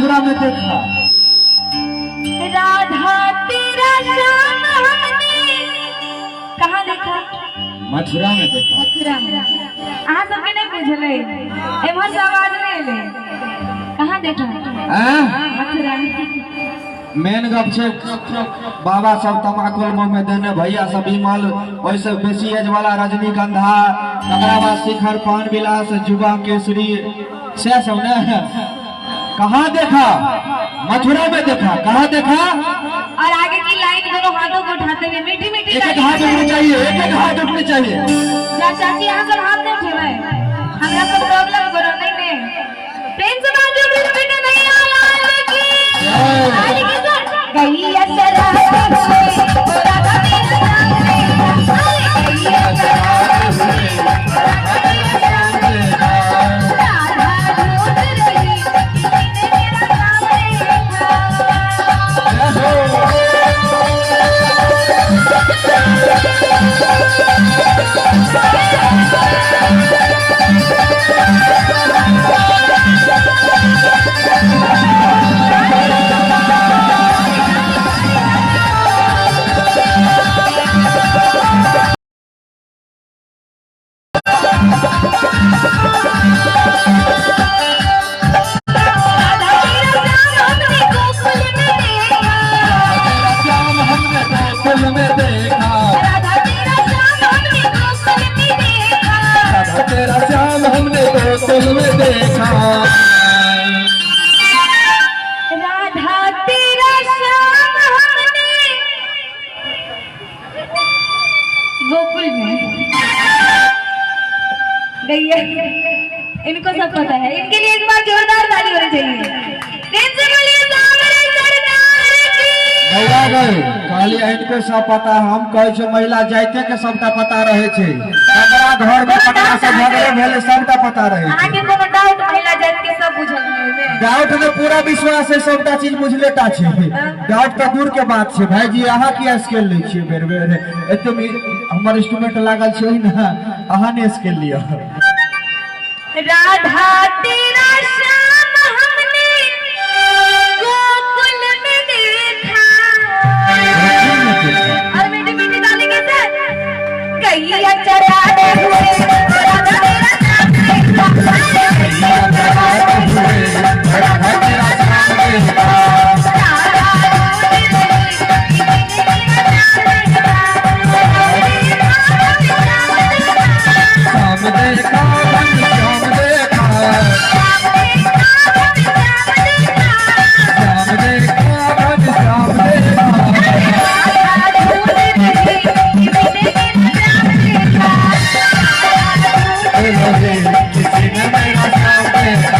मथुरा में देखा। राधा तेरा श्याम हमने कहाँ देखा? मथुरा में देखा। मथुरा में। अहाँ सबके नहीं बुझलै, एम्हर से आवाज नहीं एलै। कहाँ देखा? आँ? मथुरा में। मेन गप छै बाबा सब तमाकुल मुँह में देने, भैया सब विमल, ओहिसँ बेसी एज वाला रजनीगंधा, तकरा बाद शिखर पान विलास, जुबा केसरी, से सब ने। कहाँ देखा? मथुरा में देखा। कहाँ देखा? और आगे की लाइन दोनों हाथों को उठाते हुए मीठी मीठी एक एक हाथ उठनी चाहिए, एक एक हाथ उठनी चाहिए। ना चाची, यहाँ सब हाथ नहीं उठेबै, हमरा सब प्रॉब्लम करो। नहीं नहीं, प्रेम से बाजू कृष्ण कन्हैया लाल की। लाल की सर। गैया चराते हुए राधा तेरा श्याम देखा। गैया चराते हुए राधा तेरा श्याम देखा। राधा ढूंढ रही किसी ने मेरा श्याम देखा। राधा तेरा श्याम हमने गोकुल में देखा। श्याम हमने गोकुल में देखा। राधा तेरा श्याम हमने गोकुल में देखा। राधा तेरा श्याम हमने गोकुल में देखा। राधा तेरा श्याम हमने गोकुल में। गैया इनको सब पता है, इनके लिए एक बार जोरदार ताली होनी चाहिए। प्रेम से बोलिए सामने सरकार की। गैया गई कहलिए इनको सब पता है। हम कहै छै महिला जाइते के सबटा पता रहे छै, ककरा घर में ककरा से झगड़े भेलै सबटा पता रहे छै। अहाँके कोनो डाउट? महिला जाति के सब बुझल है ओहिमे? डाउट में पूरा विश्वास है, सबटा चीज बुझले टा छै, डाउट तऽ दूर के बात छै। भाईजी अहाँ किया स्केल लै छियै बेर बेर? एते हमर इंस्ट्रूमेंट लागल छै ने, अहाँ ने स्केल लिअ। राधा तेरा श्याम हमने गोकुल में देखा। और मीठी मीठी ताली के साथ गैया चराते हुए राधा तेरा श्याम देखा। गैया चराते हुए राधा तेरा श्याम देखा। राधा ढूंढ रही किसी ने मेरा श्याम देखा। श्याम देखा घन श्याम देखा, श्याम देखा श्याम देखा, श्याम देखा घन श्याम देखा। राधा ढूंढ रही किसी ने मेरा श्याम देखा। किसी ने मेरा श्याम देखा।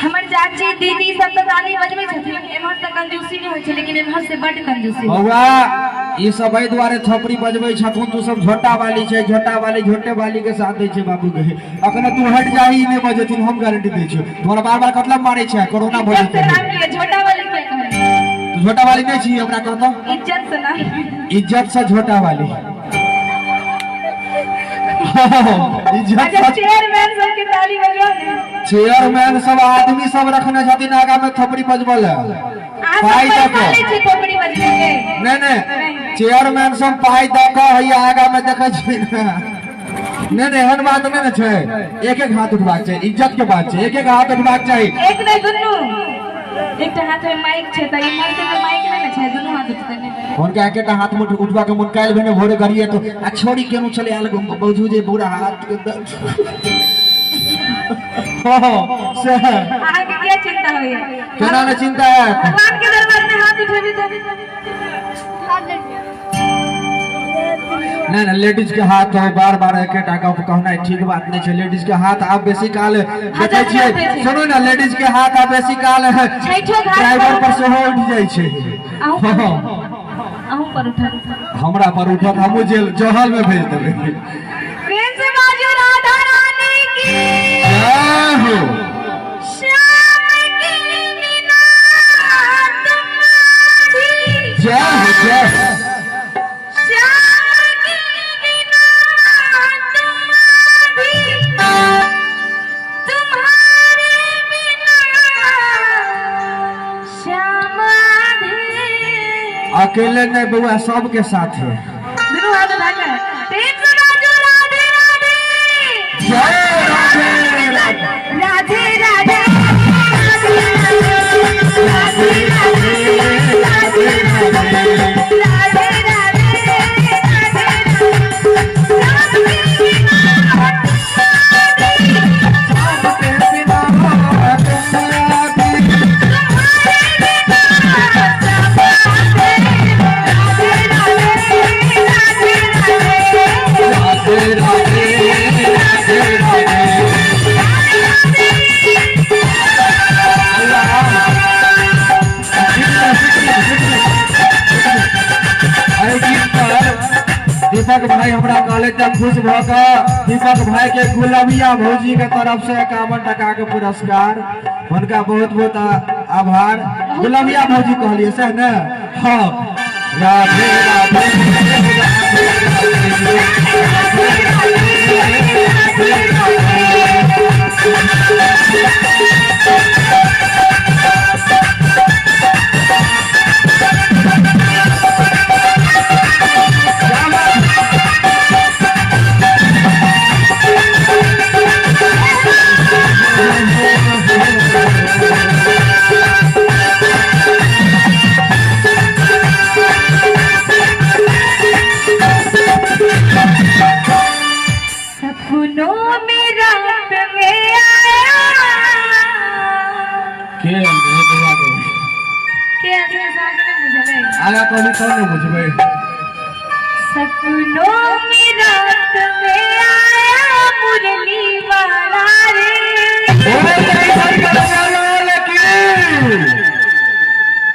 हमर चाची दीदी सब तऽ ताली बजबै छथिन, एम्हर से कंजूसी नहि होइ छै, लेकिन एम्हर से बड्ड कंजूसी होइ छै। बौआ ई सब एहि दुआरे थोपड़ी बजबै छथुन, तू सब झोटा वाली छै, झोटा वाली झोटे वाली के साथ दै छै बाबू के। अखने तू हट जाही नहि बजेथिन, हम गारंटी दै छियौ। तोरा बार बार कतला मारै छै, कोरोना भऽ इज्जत से जेतै। नाम लिअ, झोटा वाली किया कहलियै? तू झोटा वाली नहि छी, हमरा कहतौ इज्जत से नाम। इज्जत से झोटा वाली, इज्जत अच्छा से। चेयरमैन सबके ताली बजवा ने। चेयरमैन सब आदमी सब रखने छथिन आगा में थोपड़ी बजबऽ लए। अहाँ सब पाइ दऽ पैसा कऽ लै छी थोपड़ी बजबै के? नहि नहि, चेयरमैन सब पाइ दऽ कऽ हैया आगा में देखै छी ने। नहीं नहीं, एहन बात नहीं ने छै। एक एक हाथ उठबाक छै, इज्जत के बात छै, एक एक हाथ उठबाक चाही। एक नहि, दुनू। एकटा हाथ में माइक छै तऽ इम्हर से तऽ माइक नहि ने छै, दुनू हाथ उठतै नहि। हुनका एकेटा हाथ में उठबा के मन काल्हि भेने भोरे करिए तो आ छोड़ी केनु छलै आयल बुझू जे बुरा हाथ के दर्द। हाँ, से अहाँके किया चिंता होइया? केना ने चिंता है? भगवान के दरबार में हाथ उठेबी तऽ नहीं नहीं, लेडीज के हाथ हो बार बार एकेटा गप कहनाइ ठीक बात नहीं छै। लेडीज के हाथ आब बेसी काल देखै छियै, सुनू ने, लेडीज के हाथ आब बेसी काल छैठो घाट ड्राइवर पर सेहो उठि जाइ छै। अहूँ पर, अहूँ पर उठल। हमरा पर उठत, हमहूँ जेल जहल में भेज देबै। प्रेम से बाजू राधा रानी की जय हो। श्याम के बिना तुम्हारी, जय हो, जय हो। श्याम के बिना तुम्हारी, तुम्हारे बिना श्याम आधे। अकेले नहीं बउआ, सबके साथ है। दुनू हाथ उठा के प्रेम से बाजू राधे राधे। जय राधे राधे। राधे राधे राधे राधे राधे राधे सबके बिना तुम्हारी, राधे राधे राधे राधे। एहि गीत पर दीपक भाई हमरा कहले तऽ खुश भऽ कऽ दीपक भाई के गुलबिया भौजी के तरफ से 51 टका के पुरस्कार, हुनका बहुत बहुत आभार। गुलबिया भौजी कहलिए सह ने? हाँ। राधे राधे सपनों में रात में आया के बउआ के के आदमी से आगे नहीं बुझले। आगा कहली तब ने बुझबै। सपनों में रात में आया मुरली वाला रे।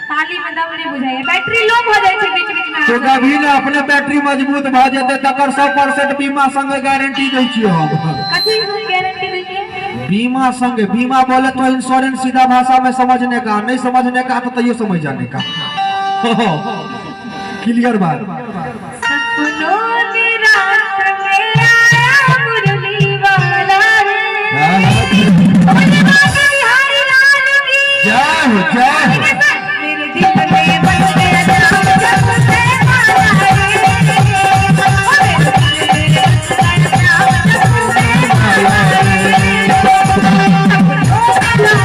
ताली में दम नहीं बुझाइए, बैटरी लो भऽ जाइ छै बीच बीच में। तो कभी ने अपने बैटरी मजबूत भऽ जेतै तकर 100% बीमा संगे गारंटी दै छियै हम। कथी गारंटी दै छियै? बीमा संगे, बीमा बोले तो इंश्योरेंस सीधा भाषा में समझने का, नहीं समझने का तो तैयो समझ जाने का। क्लियर बात। सपनों में रात में आया मुरली वाला रे। भोले बाबा बिहारी लाल की जय हो, जय हो। मेरे दिल में बस गया नाम जब से आया रे। मेरे दिल में बस गया नाम जब से आया रे। सपनों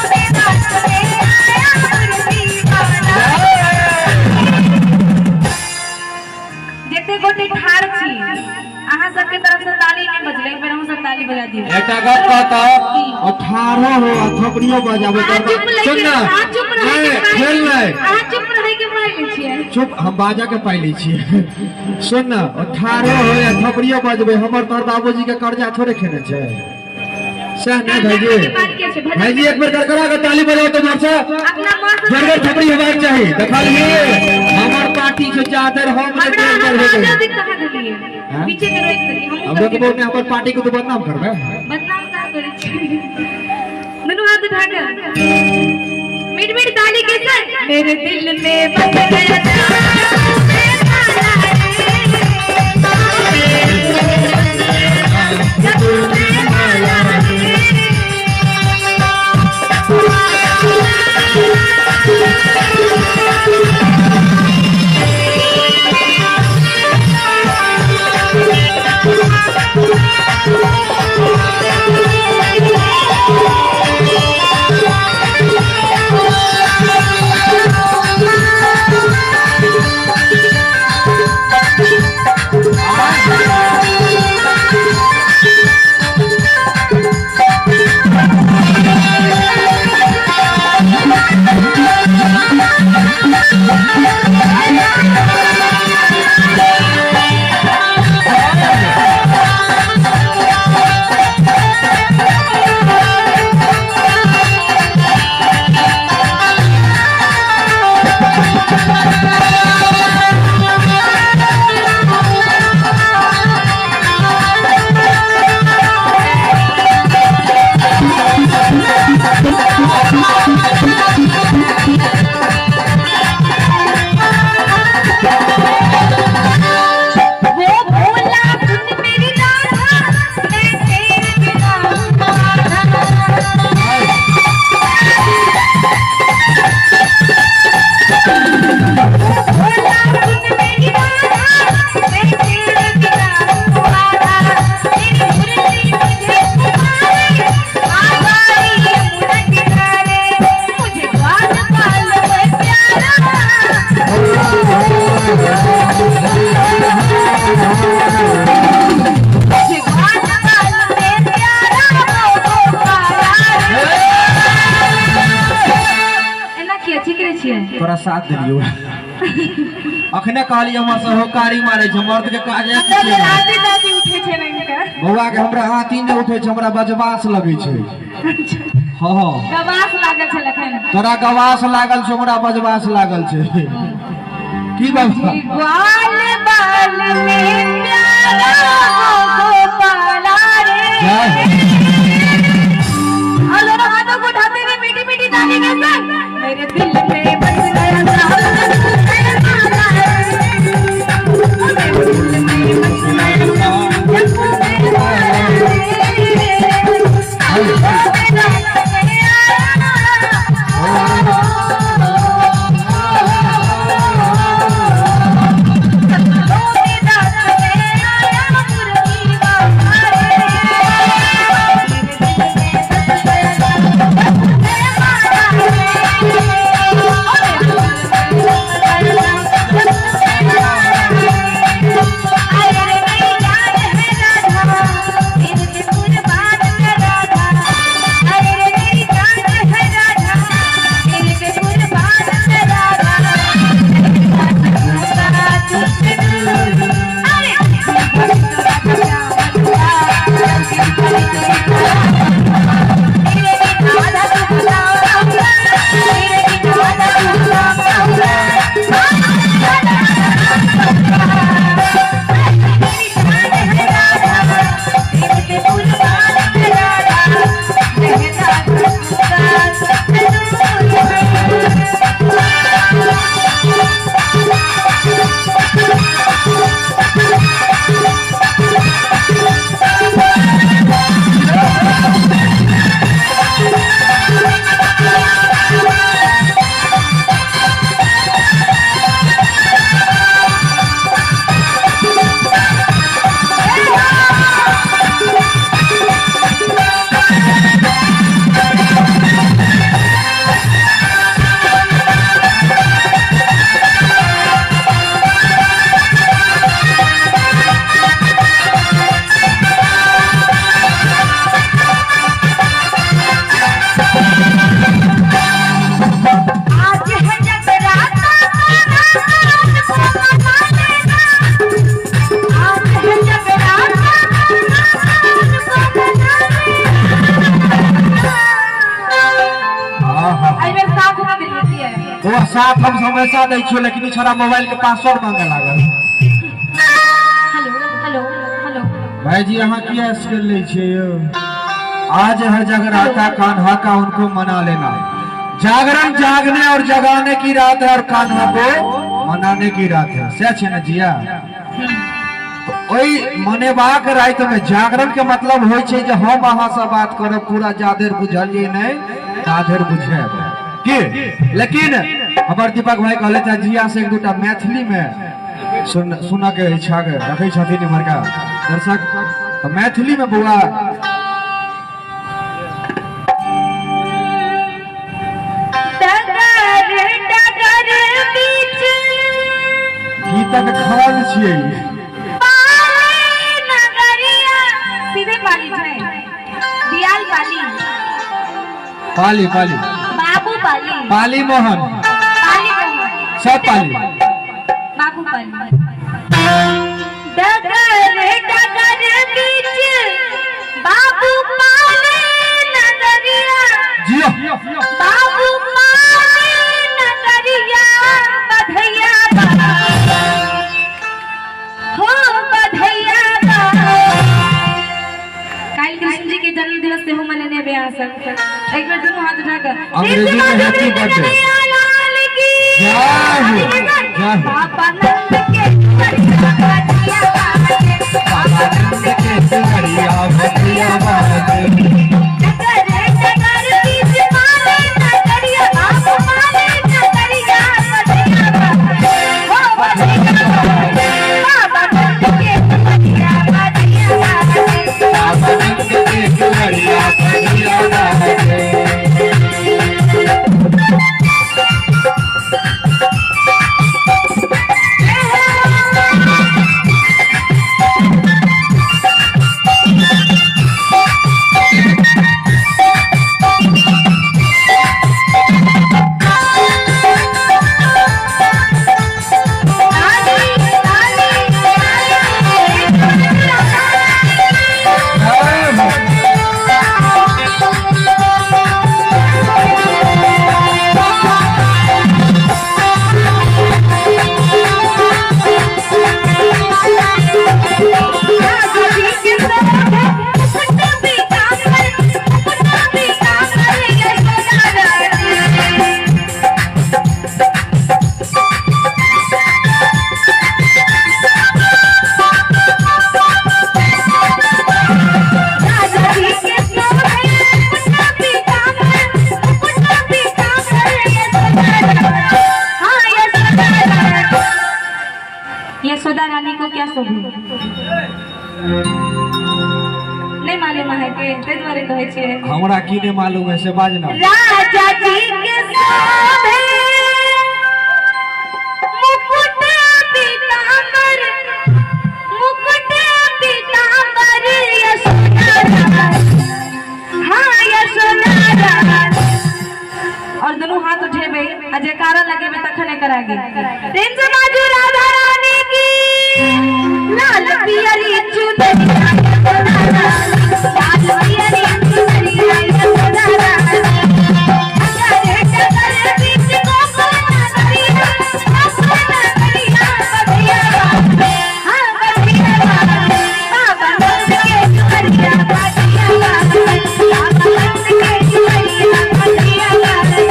में रात में आया मुरली वाला। जते गोटे ठाड़ छी अहाँ सबके तरफ से ताली नहीं बजलै, एक बेर हम सब ताली बजा दियौ। एकटा गप कहता, अठारह हो आ थपड़ियो बजाबै। अहाँ चुप सुन लैके ना, अहाँ चुप रहै के नहीं, पाइ खेल नहीं। अहाँ चुप रहै के पाइ लै छियै। चुप, हम बाजा के पाइ लै छियै। सुन ना, अठारह हो या थपड़ियो बजबै, हमर तोहर बाबूजी के कर्जा थोड़े खेने छै। सएह ने भाईजी? भाईजी एक बेर गड़गड़ा के ताली बजाओ तो मार से अपना माँ से गड़गड़ थपड़ी हेबाक चाही। देखलिए हमर पार्टी छै चादर, हम नहि हमरा देर अहाँ पर हो बाजऽ गेल। दिन कहाँ देलियै? हाँ? पीछे के रोकि देलियै। हमहूँ हम सब रोकबो नहि, हमर पार्टी के तो बदनाम करबै। बदनाम कहाँ करै छी? दुनू हाथ उठा के मिट मिट ताली के संग मेरे दिल में बस गया नाम तेरा रे। जब से आया रे। साथ देलियो। अखने कहलियै हमर से होकारी मारै छै, मर्द के काज हमरा तऽ राति राति उठै छै ने हिनकर। बौआ के हमरा हाथी नहि उठै छै, हमरा बजबास लगै छै। हँ हँ, गवास लागल छल एखन। तोरा गवास लागल छौ, हमरा बजबास लागल छै। की बाबा ग्वाल बाल में प्यारा वो गोपाला रे। जय हो। और दोनों हाथों को उठाते हुए मीठी मीठी ताली के संग मेरे दिल में बस गया सावन मेरे माला रे। मेरे दिल में बस गया जब मेरे माला रे। ओ मेरा आज है जगराता रात को मना लेना। आज है जगराता रात को मना लेना। आहा। एहि बेर साथ नहि देलियै। बौआ साथ हम हमेशा दै छियौ, लेकिन ई छोरा मोबाइल के पासवर्ड मांगे लागल। Hello hello hello. भाईजी अहाँ किया स्केल लै छियै यौ? आज है जगराता कान्हा का, उनको मना लेना। जागरण जागने और जगाने की रात है और कान्हा को मनाने की रात है। से छै ने जिया? तो ओहि मनेबाक राति में जागरण के मतलब होइ छै जे हम अहाँ से बात करब पूरा जाधेर बुझलियै नहि ताधेर बुझायब की। लेकिन हमर दीपक भाई कहले थे जिया से एक दूटा मैथिली में सुनऽ के इच्छा के रखै छथिन इम्हरका दर्शक, तऽ मैथिली में बौआ डगर डगर बीच गीतक खरल छियै। पाली नगरिया। सीधे पाली छै, दियाल पाली। पाली पाली बाबू पाली। पाली मोहन। पाली मोहन। सब पाली। बाबू पाली। डगर डगर बीच बाबू पाली नगरिया। जियो। बाबू पाली नगरिया बधैया बा, हो बधैया बा। काल्हि कृष्ण जी के जन्म दिवस सेहो मनेने हेबै अहाँ सब। एक बेर दुनू हाथ उठा कऽ अंग्रेजी में हैप्पी बर्थडे। लाल की जय हो, जय हो। पापा नंद के बधिया बाजे। बाबा नंद के सुगरिया भटिया बाजे। डगर डगर बीच माले नगरिया बाबू माले नगरिया बधिया बाजे, हो बधिया बाजे। बाबा नंद के बधिया बधिया बाजे। बाबा नंद के सुगरिया भटिया बाजे। जय हो। यशोदा रानी को क्या शोभे? नहि मालूम अहाँके, ताहि दुआरे कहै छियै। हमरा की नहि मालूम है से बाज ना। राजा जी के शोभे मुकुट पीताम्बर, मुकुट पीताम्बर यशोदा रानी, हाँ यशोदा रानी। और दोनों हाथ उठेबै आ जयकारा लगेबै तखन एकर आगे। प्रेम से बाजू राधा रानी की। लाल पियरी चुनरिया यशोदा रानी, लाल पियरी चुनरिया यशोदा रानी। अगर डगर बीच गोकुल नगरिया, गोकुल नगरिया बधिया बाजे, हाँ बधिया बाजे। बाबा नंद के दुआरिया बधिया बाजे, बाबा नंद के दुआरिया बधिया बाजे।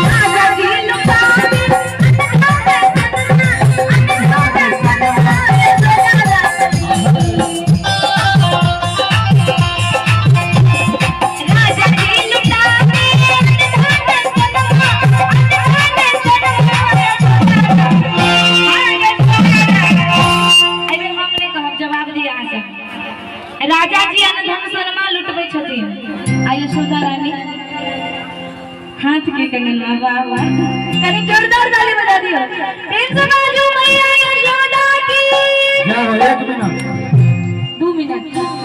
राजा जी लुटावे अन्न सन्ना, अन्न सन्ना यशोदा रानी। राजा जी लुटावे अन्न सन्ना, अन्न सन्ना यशोदा रानी, हाँ यशोदा रानी। एहिमे हम नहि कहब, जवाब दिअ अहाँ सब। राजा जी अन्न धन सोनमा लुटबै छथिन आ यशोदा रानी हाथ के कंगनवा। वाह वाह, कनी जोरदार ताली बजा दियो। प्रेम से बाजू मैया यशोदा की। जय हो। एक मिनट। 2 मिनट।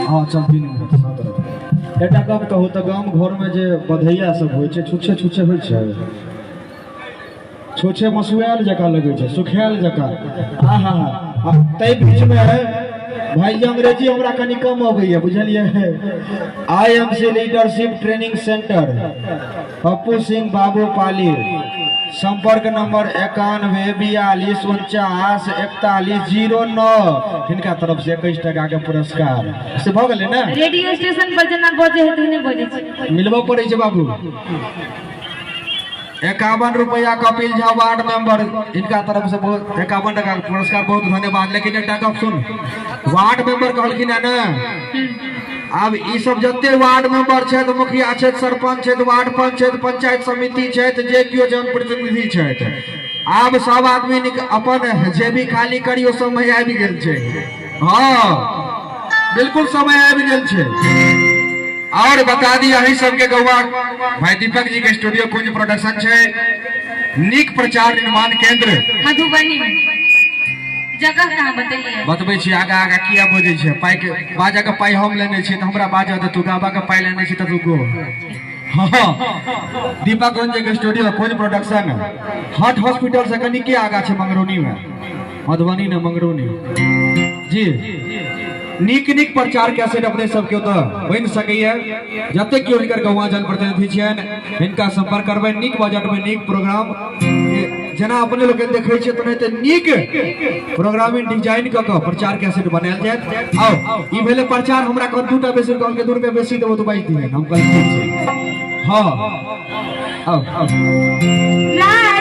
हाँ चल, 3 मिनट सात रह। एकटा गप कहू तऽ गाम घरमे जे बधैया सब होइ छै, छुच्छे छुच्छे होइ छै, छुच्छे मसुआयल जकाँ लगै छै, सुखायल जकाँ। आहा हा, ताहि बीचमे भाई जी, अंग्रेजी हमरा कनि कम अबैया, बुझलियै? I M C leadership training centre, Pappu Singh बाबू पाली, संपर्क नंबर 9142494109। हिनका तरफ से 21 टका के पुरस्कार से भऽ गेलै ने। रेडियो स्टेशन पर जेना बजे है तेहने बजै छै। मिलबो पड़ै छै बाबू। 51 रुपया कपिल झा वार्ड मेंबर, इनका तरफ से बहुत 51 टका के पुरस्कार, बहुत धन्यवाद। लेकिन एकटा गप सुन, वार्ड मेंबर कहलखिन है ने, आब ई सब जते वार्ड मेंबर छथि, मुखिया छथि, सरपंच छथि, वार्ड पंच छथि, पंचायत समिति छथि, जे केओ जनप्रतिनिधि छथि, आब सब आदमी अपन जेबी खाली करियो, समय आबि गेल छै। हाँ बिल्कुल, समय आबि गेल छै। और बता दी अही सबके गौआ भाई दीपक जी के स्टूडियो कुंज प्रोडक्शन छै, नीक प्रचार निर्माण केंद्र। मधुबनी में जगह कहाँ बतेलियै? बतबै छी आगा। आगा किया बजै छै? पाइ के बाजा के पाइ हम लेने छी तऽ हमरा बाजऽ दे। तू गाबा के पाइ लेने छी तऽ तू गो। हाँ, दीपक कुंज के स्टूडियो कुंज प्रोडक्शन हार्ट हॉस्पिटल से कनिके आगा छै, मंगरौनी में, मधुबनी ने मंगरौनी जी। नीक नीक प्रचार कैसेट अपने सबके ओतऽ बनि सकैए। जतेक केओ हिनकर गौआ जनप्रतिनिधि छियनि, हिनका संपर्क करबै। नीक बजट में नीक प्रोग्राम, जेना अपने लोग देखै छियै तेनाहिते नीक प्रोग्रामिंग डिजाइन कऽ कऽ प्रचार कैसेट बनायल जायत। आउ, ई भेलै प्रचार। हमरा कहल 2 टा बेसी, कहलकै 2 रुपया बेसी देबो तऽ बाजि दिहन। हम कहलियै ठीक छै। हाँ, आउ आउ। राजा